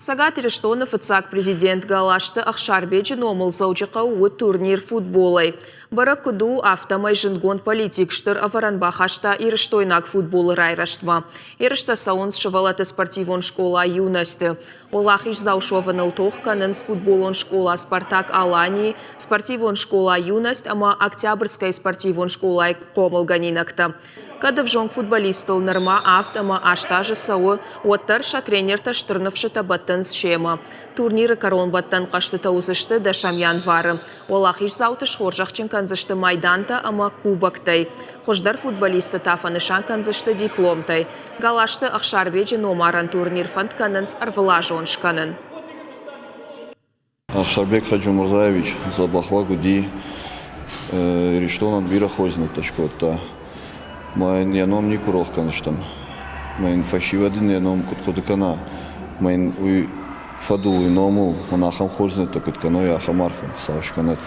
Цӕгат Ирыстоны фыццаг президент Галазты Ӕхсарбеджы номыл Дзӕуджыхъӕуы уыд турнир футболӕй. Бӕрӕг куыд у, афтӕмӕй зындгонд политик стыр ӕвӕрӕн бахаста ирыстойнаг футболы райрӕзтмӕ. Ерыстӕ цӕуынц сывӕллӕтты спортивон скъола «Юность-ы». Уӕлахиздзау суӕвыныл тох кӕнынц футболон скъола «Спартак-Алани», спортивон скъола «Юность» ӕмӕ Октябрьскӕйы спортивон скъолайы хъомылгӕнинӕгтӕ. Кӕд ӕвзонг футболисттыл нырма 7 ӕмӕ 8 азы цӕуы, уӕддӕр сӕ тренертӕ стыр ныфсытӕ бӕттынц семӕ. Турниры кӕронбӕттӕн хъӕзтытӕ уыдзысты дӕсӕм январы. Уӕлахиздзауты схорзӕхджын кӕндзысты майдантӕ ӕмӕ кубоктӕй. Хуыздӕр футболистты та фӕнысан кӕндзысты дипломтӕй. Галазты Ӕхсарбеджы номарӕн турнир фӕнд кӕнынц ӕрвылазон скӕнын. Ӕхсарбег Хаджумурзаевич дзӕбӕх лӕг уыди, Ирыстонӕн бирӕ хорздзинӕдтӕ скодта. Мӕ йын йӕ ном никуы рох кӕндзыстӕм. Мӕ йын фӕсивӕд ын йӕ ном куыд хъуыды кӕна, мӕ йын уый фӕдыл, уый номыл мын ахӕм хорздзинӕдтӕ куыд кӕной, ахӕм арфӕ Хуыцау скӕнӕд.